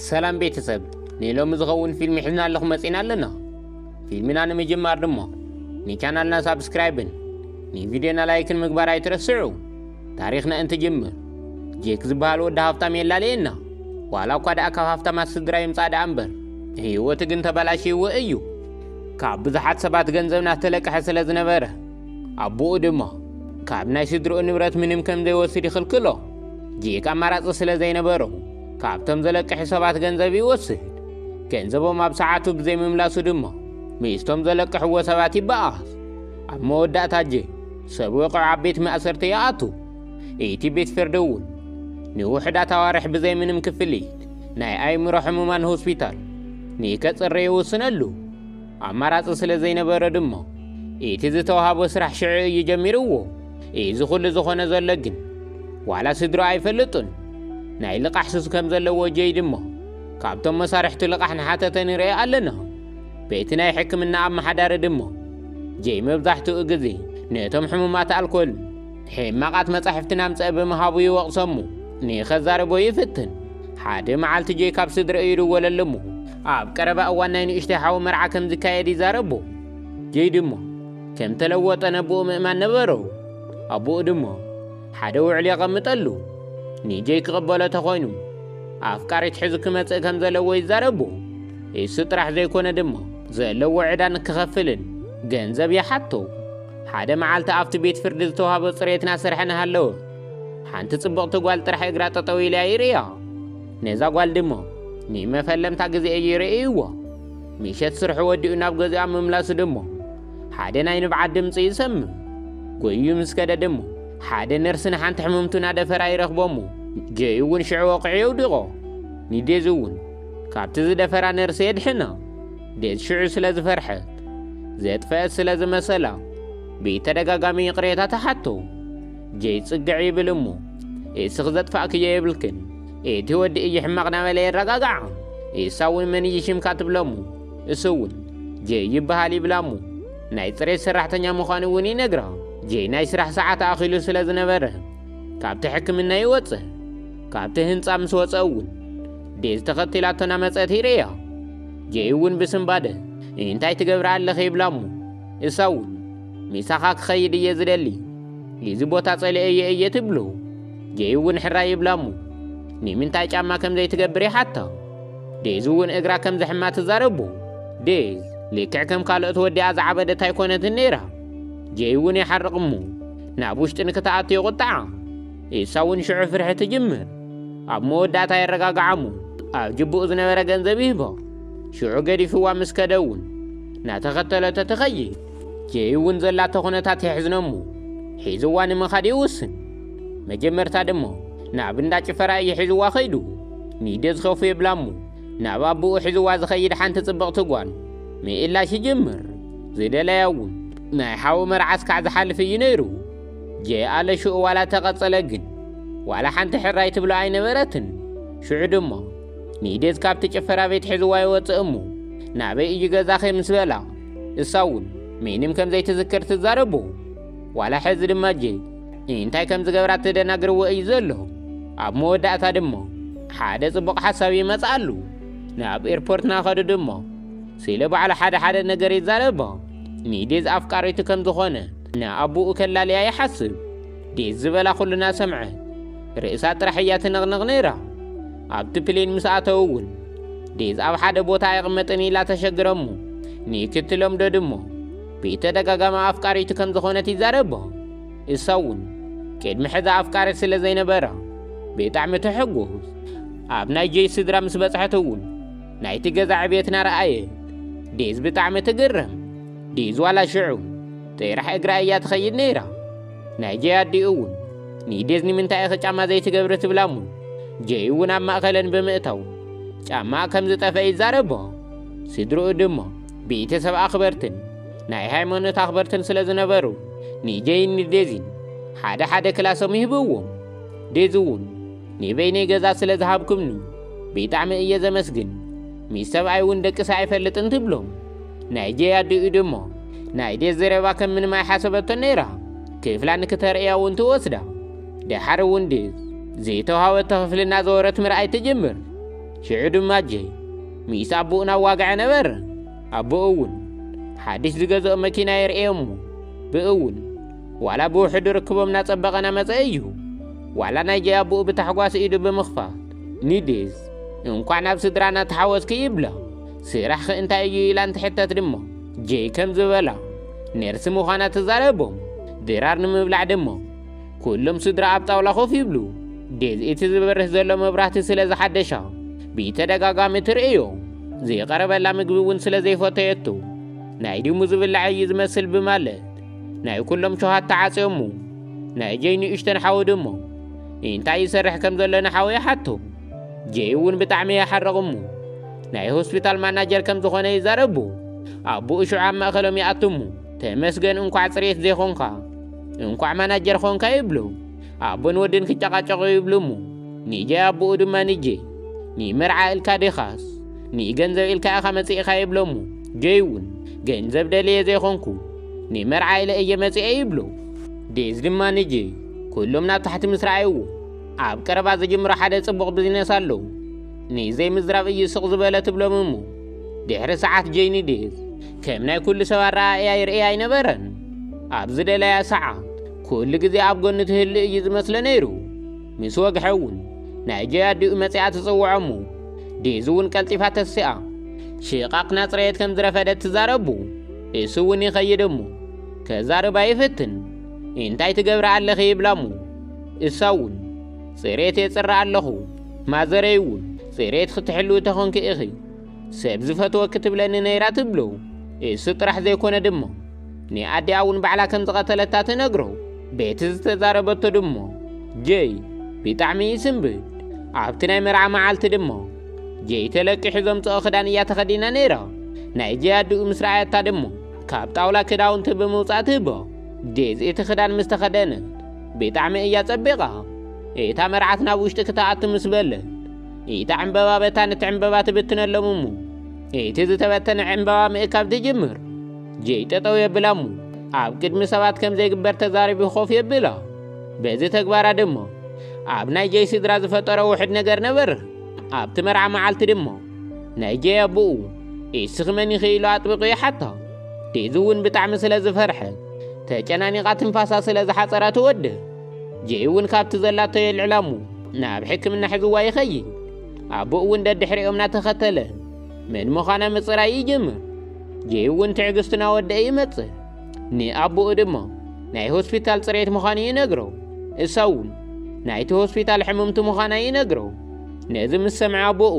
ሰላም ቤተሰብ፣ ንሎሚ ዝኸውን ፊልም ሒዝናልኹም መጺና ኣለና። ፊልምና ንምጅማር ድማ ንቻናልና ሳብስክራይብን ንቪድዮና ላይክን ምግባር ኣይትረስዑ። ታሪኽና እንትጅምር፣ ጄክ ዝበሃል ወዲ ሃፍታም የላልየና። ዋላ እኳ ደኣ ካብ ሃፍታማት ስድራ ይምጻእ ደኣ እምበር፣ ህይወቱ ግን ተበላሽይዎ እዩ። ካብ ብዙሓት ሰባት ገንዘብ እናተለቅሐ ስለ ዝነበረ፣ ኣቦኡ ድማ ካብ ናይ ስድርኡ ንብረት ምንም ከም ዘይወስድ ይኽልክሎ። ጄክ ኣማራጺ ስለ ዘይነበሮ፣ ካብቶም ዘለቅሑ ሰባት ገንዘብ ይወስድ። ገንዘቦም ኣብ ሰዓቱ ብዘይምምላሱ ድማ ምስቶም ዘለቅሕዎ ሰባት ይበኣስ። ኣብ መወዳእታ ጄክ ሰብ ወቕዑ ኣብ ቤት ማእሰርቲ ይኣቱ። እቲ ቤት ፍርዲ እውን ንውሑዳት ኣዋርሕ ብዘይ ምንም ክፍሊት ናይ ኣእምሮ ሕሙማን ሆስፒታል ንከጽሪ ይውስነሉ። ኣማራጺ ስለ ዘይነበሮ ድማ እቲ ዝተዋሃቦ ስራሕ ሽዑ እዩ ጀሚርዎ። እዚ ኩሉ ዝኾነ ዘሎ ግን ዋላ ስድሮ ኣይፈልጡን። ናይ ልቓሕ ሱስ ከም ዘለዎ ጄይ ድማ ካብቶም መሳርሕቱ ልቓሕ ንሓተተ ንርኢ ኣለና። በቲ ናይ ሕክምና ኣመሓዳሪ ድማ ጄይ መብዛሕትኡ ግዜ ነቶም ሕሙማት ኣልኮል ሕማቓት መጻሕፍቲ ናምጽአ ብምሃቡ ይወቕሶ እሞ ንኸዛርቦ ይፍትን። ሓደ መዓልቲ ጄይ ካብ ስድርኡ ይድወለሉ እሞ ኣብ ቀረባ እዋን ናይ ንእሽተይ ሓው መርዓ ከም ዝካየድ ይዛረቦ። ጄይ ድማ ከም ተለወጠ ነቦኡ ምእማን ነበሮ። ኣቦኡ ድማ ሓደ ውዕል የቐምጠሉ። ንጄይ ክቕበሎ ተኾይኑ ኣፍቃሪት ሒዙ ክመጽእ ከም ዘለዎ ይዛረቦ። እሱ ጥራሕ ዘይኮነ ድማ ዘለዎ ዕዳ ንክኸፍልን ገንዘብ ይሓቶ። ሓደ መዓልቲ ኣብቲ ቤት ፍርዲ ዝተዋህቦ ጽሬት እናሰርሐ እናሃለወ ሓንቲ ጽብቕቲ ጓል ጥራሕ እግራ ጠጠው ኢላ ይርእያ። ነዛ ጓል ድማ ንመፈለምታ ግዜ እዩ ይርእይዎ። ምሸት ስርሑ ወዲኡ ናብ ገዚኣ ምምላሱ ድማ ሓደ ናይ ንብዓት ድምፂ ይሰምዕ። ጎዩ ምስ ከደ ድማ ሓደ ነርሲ ንሓንቲ ሕምምቱ እናደፈራ ይረኽቦ እሞ ጄይ እውን ሽዑ ወቂዑ የውድቖ። ንዴዝ እውን ካብቲ ዝደፈራ ነርሲ የድሕና። ዴዝ ሽዑ ስለ ዝፈርሐት ዘጥፈአት ስለ ዝመሰላ ብተደጋጋሚ ይቕሬታ ተሓቶ። ጄይ ጽግዕ ይብል እሞ እስኺ ዘጥፋእክዮ የብልክን፣ እቲ ወዲ እዩ ሕማቕ ናበለ የረጋግዓ። እሳ እውን መን እዩ ሽምካ ትብለሙ፣ እሱ እውን ጄይ ይበሃል ይብላሙ። ናይ ጽሬት ሰራሕተኛ ምዃኑ እውን ይነግራ። ጄይ ናይ ስራሕ ሰዓት ኣኺሉ ስለ ዝነበረ ካብቲ ሕክምና ይወጽእ። ካብቲ ህንጻ ምስ ወጸ እውን ዴዝ ተኸቲላቶ እናመጸት ይርእያ። ጄይ እውን ብስንባደ እንታይ ትገብሪ ኣለኺ ይብላሙ። እሳ እውን ምሳኻ ክኸይድ እየ ዝደሊ፣ እዚ ቦታ ጸሊኤዮ እየ ትብሎ። ጄይ እውን ሕራይ ይብላሙ። ንምንታይ ጫማ ከም ዘይትገብር ይሓታ። ዴዝ እውን እግራ ከም ዘሕማ ትዛረቦ። ዴዝ ልክዕ ከም ካልኦት ወዲኣ ዝዓበደት ኣይኮነትን ነይራ። ጄይ እውን ይሓርቕ እሞ ናብ ውሽጢ ንክትኣቱ ይቑጥዓ። እሳ እውን ሽዑ ፍርሒ ትጅምር። ኣብ መወዳእታ የረጋግዓ እሞ ኣብ ጅቡኡ ዝነበረ ገንዘብ ይህባ። ሽዑ ገዲፍዋ ምስ ከደ እውን እናተኸተለቶ ትኸይድ። ጄይ እውን ዘላቶ ኩነታት የሕዝኖ እሞ ሒዝዋ ንምኻድ ይውስን። መጀመርታ ድማ ናብ እንዳ ጭፈራ እዩ ሒዝዋ ኸይዱ። ንዴዝ ኸፉ ይብላ እሞ ናብ ኣቦኡ ሒዝዋ ዝኸይድ ሓንቲ ጽብቕቲ ጓል ምእላሽ ይጅምር። ዝደለያ እውን ናይ ሓው መርዓ እስካዕ ዝሓልፍ እዩ ነይሩ። ጄይ ኣለ ሽኡ ዋላ ተቐጸለ ግን ዋላ ሓንቲ ሕራይ ትብሎ ኣይነበረትን። ሽዑ ድማ ንዴዝ ካብቲ ጭፈራ ቤት ሒዝዋ ይወጽእ እሞ ናበይ እዩ ገዛኺ ምስ በላ እሳ እውን ምንም ከም ዘይትዝክር ትዛረቦ። ዋላ ሕዚ ድማ ጄይ እንታይ ከም ዝገብራ ተደናግርዎ እዩ ዘሎ። ኣብ መወዳእታ ድማ ሓደ ጽቡቕ ሓሳብ ይመጽኣሉ። ናብ ኤርፖርት ናኸዱ ድማ ስለ ባዕሉ ሓደ ሓደ ነገር ይዛረባ። ንዴዝ ኣፍቃሪቱ ከም ዝኾነ ንኣቦኡ ከላልያ ይሓስብ። ዴዝ ዝበላ ኩሉ እናሰምዐት ርእሳ ጥራሕ እያ ትነቕንቕ ነይራ። ኣብቲ ፕሌን ምስ ኣተው እውን ዴዝ ኣብ ሓደ ቦታ ኣይቕመጥን ኢላ ተሸግረሞ። ንክትለምዶ ድማ ብተደጋጋሚ ኣፍቃሪቱ ከም ዝኾነት ይዛረባ። እሳ እውን ቅድሚ ሕዚ ኣፍቃሪ ስለ ዘይነበራ ብጣዕሚ ትሕጎስ። ኣብ ናይ ጄይ ስድራ ምስ በጽሐት እውን ናይቲ ገዛ ዕብየት እናረኣየት ዴዝ ብጣዕሚ ትግረም። ዴዝ ዋላ ሽዑ ጥራሕ እግራ እያ ትኸይድ ነይራ። ናይ ጄይ ኣዲኡ እውን ንዴዝ ንምንታይ ኢኺ ጫማ ዘይትገብሪ ትብላ እሞ ጄይ እውን ኣብ ማእኸለን ብምእታው ጫማ ከም ዝጠፈ ይዛረቦ። ስድርኡ ድማ ቤተሰብ ኣኽበርትን ናይ ሃይማኖት ኣኽበርትን ስለ ዝነበሩ ንጄይን ንዴዚን ሓደ ሓደ ክላሶም ይህብዎም። ዴዚ እውን ንበይነይ ገዛ ስለ ዝሃብኩምኒ ብጣዕሚ እየ ዘመስግን፣ ምስ ሰብኣይ እውን ደቂሰ ኣይፈልጥን ትብሎም። ናይ ጄይ ኣዲኡ ድማ ናይ ዴዝ ዘረባ ከም ምንም ኣይሓሰበቶን ነይራ። ክፍላ ንክተርእያ እውን ትወስዳ። ደሓር እውን ዴዝ ዘይተዋሃበቶ ክፍሊ እናዘወረት ምርኣይ ትጅምር። ሽዑ ድማ ጀይ ምስ ኣቦኡ ናብ ዋግዐ ነበረ። ኣቦኡ እውን ሓድሽ ዝገዝኦ መኪና የርእዮ እሞ ብኡ እውን ዋላ ብውሕዱ ርክቦም እናጸበቐ እናመጸ እዩ። ዋላ ናይ ጀይ ኣቦኡ ብታሕጓስ ኢዱ ብምኽፋት ንዴዝ እንኳዕ ናብ ስድራና ተሓወስኪ ይብላ። ስራሕኺ እንታይ እዩ ኢላ እንትሕተት ድማ ጀይ ከም ዝበላ ነርሲ ምዃና ትዛረቦም። ድራር ንምብላዕ ድማ ኩሎም ስድራ ኣብ ጣውላ ኮፍ ይብሉ። ዴዝ እቲ ዝበርህ ዘሎ መብራህቲ ስለ ዝሓደሻ ብተደጋጋሚ ትርእዮ። ዘይቐረበላ ምግቢ እውን ስለ ዘይፈተየቶ ናይ ድሙ ዝብላዕ እዩ ዝመስል ብማለት ናይ ኩሎም ሸውሃት ተዓጽዮሙ። ናይ ጀይ ንእሽተን ሓው ድማ እንታይ ይሰርሕ ከም ዘሎ ንሓው ይሓቶ። ጀይ እውን ብጣዕሚ ይሓርቕ እሞ ናይ ሆስፒታል ማናጀር ከም ዝኾነ ይዛረቡ። ኣቦኡ ሽዑ ኣብ ማእከሎም ይኣቱ እሞ ተመስገን እንኳዕ ጽሬት ዘይኾንካ እንኳዕ ማናጀር ኾንካ ይብሉ። ኣቦን ወድን ክጨቃጨቑ ይብሉ እሞ ንጀይ ኣቦኡ ድማ ንጀይ ንመርዓ ኢልካ ዲኻስ ንገንዘብ ኢልካ ኢኻ መጺእኻ ይብሎ እሞ ጀይ እውን ገንዘብ ደልየ ዘይኾንኩ ንመርዓ ኢለ እየ መጺኤ ይብሎ። ዴዝ ድማ ንጀይ ኩሎም ናብ ታሕቲ ምስ ረኣይዎ ኣብ ቀረባ ዝጅምሮ ሓደ ጽቡቕ ቢዝነስ ኣሎ ንዘይ ምዝራብ እዩ ስቕ ዝበለ ትብሎም እሞ ድሕሪ ሰዓት ጀይ ንዴዝ ከም ናይ ኩሉ ሰብ ኣረኣእያ ይርእያ ኣይነበረን። ኣብ ዝደለያ ሰዓት ኩሉ ግዜ ኣብ ጎኒ ትህሉ እዩ ዝመስሎ ነይሩ። ምስ ወግሐ እውን ናይ ጀይ ኣዲኡ መጺኣ ትጽውዖ እሞ ዴዝ እውን ቀልጢፋ ተሲኣ ሽቓቕ ናጽረየት ከም ዝረፈደት ትዛረቡ። እሱ እውን ይኸይድ እሞ ከዛርባ ይፍትን። እንታይ ትገብሪ ኣለኺ ይብላ እሞ እሳ እውን ጽሬት የጽሪ ኣለኹ። ማዘረይ እውን ጽሬት ክትሕልዊ ተኾንኪ ኢኺ ሰብ ዝፈትወኪ ትብለኒ ነይራ ትብሎ። እሱ ጥራሕ ዘይኮነ ድማ ንኣዲኣ እውን ባዕላ ከም ዝቐተለታ ትነግሮ። በቲ ዝተዛረበቶ ድማ ጀይ ብጣዕሚ ይስንብድ። ኣብቲ ናይ መርዓ መዓልቲ ድማ ጀይ ተለቂሑ ዘምጽኦ ክዳን እያ ተኸዲና ነይራ። ናይ ጀይ ኣዲኡ ምስ ረኣየታ ድማ ካብ ጣውላ ክዳውንቲ ብምውጻእ ትህቦ። ዴዝ እቲ ክዳን ምስ ተኸደነት ብጣዕሚ እያ ጸቢቓ። እታ መርዓት ናብ ውሽጢ ክትኣቱ ምስ በለት እታ ዕምበባ በታ ነቲ ዕምበባ ትብትነሎም እሞ እቲ ዝተበተነ ዕምበባ ምእካብ ትጅምር። ጀይ ጠጠው የብላ እሞ ኣብ ቅድሚ ሰባት ከም ዘይግበር ተዛሪቡ ኮፍ የብላ። በዚ ተግባራ ድማ ኣብ ናይ ጀይ ስድራ ዝፈጠሮ ውሕድ ነገር ነበረ። ኣብቲ መርዓ መዓልቲ ድማ ናይ ጀይ ኣቦኡ እስኺ መን ኢኺ ኢሉ ኣጥቢቑ ይሓታ። ዴዚ እውን ብጣዕሚ ስለ ዝፈርሐት ተጨናኒቓ ትንፋሳ ስለ ዝሓጸራ ትወድእ። ጄይ እውን ካብቲ ዘላቶ የልዕላ እሞ ናብ ሕክምና ሒዝዋ ይኸይድ። ኣቦኡ እውን ደድሕሪኦም እናተኸተለ መን ምዃና ምጽራይ ይጅምር። ጄይ እውን ትዕግስቱ እናወደአ ይመጽእ። ንኣቦኡ ድማ ናይ ሆስፒታል ጽሬት ምዃኑ ይነግሮ። እሳ እውን ናይቲ ሆስፒታል ሕምምቲ ምዃና ይነግሮ። ነዚ ምስ ሰምዐ ኣቦኡ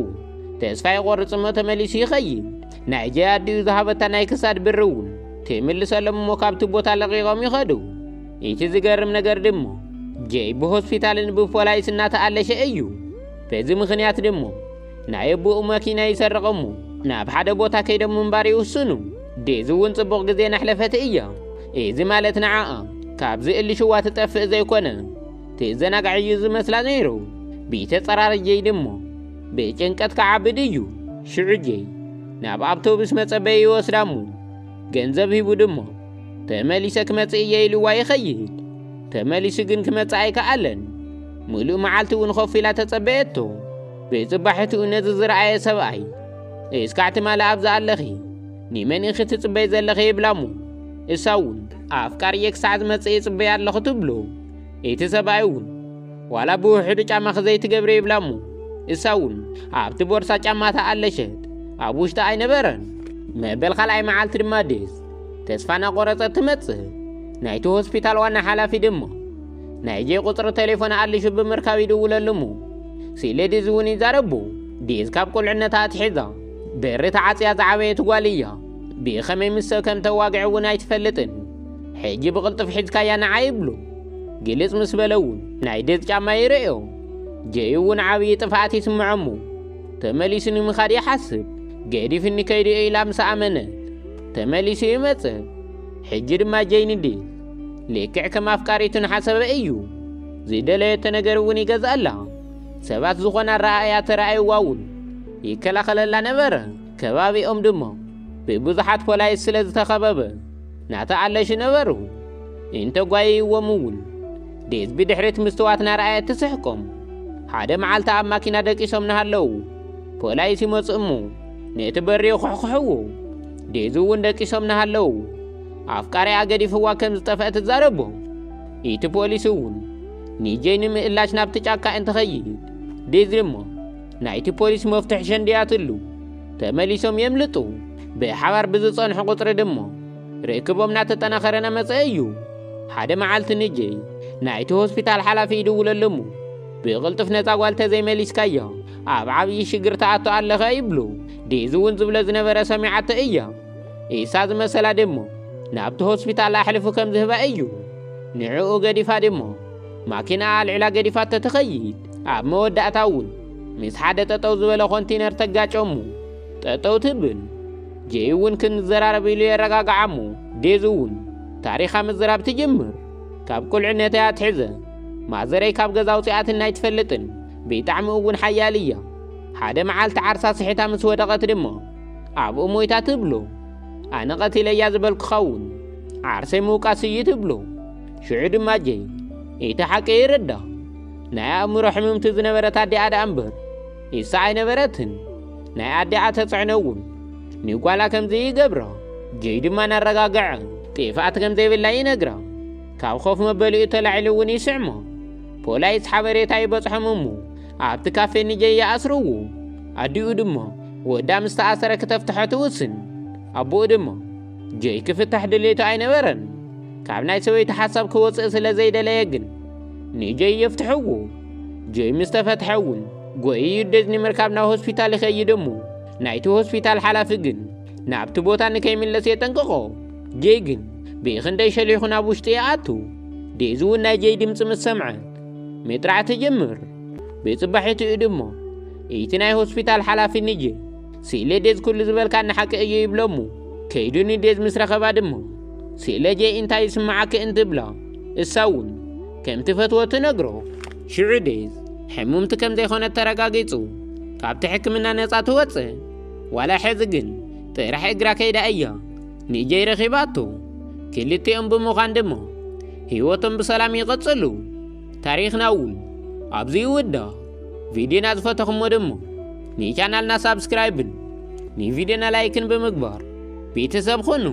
ተስፋ ይቖርጽ እሞ ተመሊሱ ይኸይድ። ናይ ጄይ ኣዲኡ ዝሃበታ ናይ ክሳድ ብሪ እውን ትምልሰሎም እሞ ካብቲ ቦታ ለቒቖም ይኸዱ። እቲ ዝገርም ነገር ድማ ጄይ ብሆስፒታልን ብፖላይስ እናተኣለሸ እዩ። በዚ ምኽንያት ድማ ናይ ኣቦኡ መኪና ይሰርቕ እሞ ናብ ሓደ ቦታ ከይዶም ምንባር ይውስኑ። ዴዚ እውን ጽቡቕ ግዜ እናሕለፈት እያ። እዚ ማለት ንዓኣ ካብ ዝእሊ ሽዋ ትጠፍእ ዘይኮነ ትዘናጋዕ እዩ ዝመስላ ነይሩ። ብተጸራሪ ጄይ ድማ ብጭንቀት ክዓብድ እዩ። ሽዑ ጄይ ናብ ኣውቶቡስ መጸበዪ ይወስዳ እሞ ገንዘብ ሂቡ ድማ ተመሊሰ ክመጽእ እየ ኢልዋ ይኸይድ። ተመሊሱ ግን ክመጽእ ኣይከኣለን። ምሉእ መዓልቲ እውን ኮፍ ኢላ ተጸበየቶ። ብጽባሒትኡ ነዚ ዝረኣየ ሰብኣይ እስካዕ ትማሊ ኣብዚ ኣለኺ ንመን ኢኺ ትጽበይ ዘለኺ ይብላ እሞ እሳ እውን ኣፍቃሪየ ክሳዕ ዝመጽእ ይጽበያ ኣለኹ ትብሎ። እቲ ሰብኣይ እውን ዋላ ብውሕዱ ጫማኺ ዘይትገብሪ ይብላ እሞ እሳ እውን ኣብቲ ቦርሳ ጫማ ተኣለሸት ኣብ ውሽጢ ኣይነበረን። መበል ካልኣይ መዓልቲ ድማ ዴዝ ተስፋ እናቆረጸት ትመጽእ። ናይቲ ሆስፒታል ዋና ሓላፊ ድማ ናይ ጄይ ቁጽሪ ቴሌፎን ኣልሹ ብምርካብ ይድውለሉ እሞ ስለ ዴዝ እውን ይዛረቡ። ዴዝ ካብ ቁልዕነታ ኣትሒዛ በሪ ተዓጽያ ዝዓበየት ጓል እያ። ብኸመይ ምስ ሰብ ከም ተዋግዕ እውን ኣይትፈልጥን። ሕጂ ብቕልጡፍ ሒዝካያ ንዓ ይብሉ። ግልጽ ምስ በለ እውን ናይ ዴዝ ጫማ ይርእዮ። ጄይ እውን ዓብዪ ጥፍኣት ይስምዖ እሞ ተመሊሱ ንምኻድ ይሓስብ። ገዲፍኒ ከይዱ ኢላ ምስ ኣመነት ተመሊሱ ይመጽእ። ሕጂ ድማ ጄይ ንዴዝ ልክዕ ከም ኣፍቃሪቱ ንሓሰበ እዩ። ዝደለየቶ ነገር እውን ይገዝኣላ። ሰባት ዝኾነ ኣረኣእያ ተረኣይዋ እውን ይከላኸለላ ነበረ። ከባቢኦም ድማ ብብዙሓት ፖላይስ ስለ ዝተኸበበ ናተኣለሹ ነበሩ። እንተጓየይዎም እውን ዴዝ ብድሕሪት ምስትዋት ናረኣየት ትስሕቆም። ሓደ መዓልቲ ኣብ ማኪና ደቂሶም እናሃለዉ ፖላይስ ይመጽእ እሞ ነቲ በሪ ይኹሕኩሕዎ። ዴዚ እውን ደቂሶም እናሃለዉ ኣፍቃሪኣ ገዲፍዋ ከም ዝጠፍአ ትዛረቦ። እቲ ፖሊስ እውን ንጄይ ንምእላሽ ናብቲ ጫካ እንትኸይድ፣ ዴዚ ድማ ናይቲ ፖሊስ መፍትሒ ሸንድያትሉ። ተመሊሶም የምልጡ። ብሓባር ብዝጸንሑ ቁጽሪ ድማ ርክቦም እናተጠናኸረ እናመጸ እዩ። ሓደ መዓልቲ ንጄይ ናይቲ ሆስፒታል ሓላፊ ይድውለሉ እሞ፣ ብቕልጡፍ ነዛ ጓል ተዘይመሊስካያ ኣብ ዓብዪ ሽግር ትኣቱ ኣለኻ ይብሎ። ዴዚ እውን ዝብሎ ዝነበረ ሰሚዓቶ እያ። ኢሳ ዝመሰላ ደሞ ናብቲ ሆስፒታል ኣሕልፉ ከም ዝህባ እዩ። ንዕኡ ገዲፋ ደሞ ማኪና ኣልዒላ ገዲፋቶ ትኸይድ። ኣብ መወዳእታ እውን ምስ ሓደ ጠጠው ዝበለ ኮንቲነር ተጋጨሙ። ጠጠው ትብል። ጄይ እውን ክንዘራረብ ኢሉ የረጋግዓሞ። ዴዚ እውን ታሪኻ ምዝራብ ትጅምር። ካብ ቁልዕነተይ ኣትሒዘ ማዘረይ ካብ ገዛ ኣውፂኣትና ኣይትፈልጥን። ብጣዕሚ እውን ሓያል እያ። ሓደ መዓልቲ ዓርሳ ስሒታ ምስ ወደቐት ድማ ኣብኡ ሞይታ ትብሎ። ኣነ ቀቲለያ ዝበልኩኻ እውን ዓርሰይ ምውቃስ እዩ ትብሎ። ሽዑ ድማ ጄይ እቲ ሓቂ ይርዳ። ናይ ኣእምሮ ሕምምቲ ዝነበረት ኣዲኣ ደኣ እምበር ኢሳ ኣይነበረትን። ናይ ኣዲኣ ተፅዕኖ እውን ንጓላ ከምዚ ይገብራ። ጄይ ድማ እናረጋግዐ ጥፍኣት ከም ዘይብላ ይነግራ። ካብ ኮፍ መበሊኡ ተላዒሉ እውን ይስዕሞ። ፖላይስ ሓበሬታ ይበፅሖም እሞ ኣብቲ ካፌ ንጄይ ይኣስርዎ። ኣዲኡ ድማ ወዳ ምስ ተኣሰረ ክተፍትሖ ትውስን። ኣቦኡ ድማ ጄይ ክፍታሕ ድሌቱ ኣይነበረን። ካብ ናይ ሰበይቲ ሓሳብ ክወፅእ ስለ ዘይደለየ ግን ንጄይ የፍትሕዎ። ጄይ ምስ ተፈትሐ እውን ጎይዩ ዴዝ ንምርካብ ናብ ሆስፒታል ይኸይድ እሞ ናይቲ ሆስፒታል ሓላፊ ግን ናብቲ ቦታ ንከይምለስ የጠንቅቖ። ጄይ ግን ብኽንደይ ሸሊኹ ናብ ውሽጢ ይኣቱ። ዴዝ እውን ናይ ጄይ ድምፂ ምስ ሰምዐት ምጥራዕ ትጅምር። ብፅባሒትኡ ድማ እቲ ናይ ሆስፒታል ሓላፊ ንጄይ ስኢለ ዴዝ ኩሉ ዝበልካኒ ሓቂ እዩ ይብሎ እሞ ከይዱ ንዴዝ ምስ ረኸባ ድማ ስኢለ ጄይ እንታይ ይስምዓኪ እንትብላ እሳ እውን ከም ትፈትዎ ትነግሮ። ሽዑ ዴዝ ሕሙምቲ ከም ዘይኮነት ተረጋጊጹ ካብቲ ሕክምና ነጻ ትወጽእ። ዋላ ሕዚ ግን ጥራሕ እግራ ከይዳ እያ ንጄይ ረኺባቶ። ክልቲኦም ብምዃን ድማ ህይወቶም ብሰላም ይቐጽሉ። ታሪኽና እውን ኣብዚ ይውዳእ። ቪድዮና ዝፈተኹሞ ድማ ንቻናልና ሳብስክራይብን ንቪድዮና ላይክን ብምግባር ቤተሰብ ኹኑ።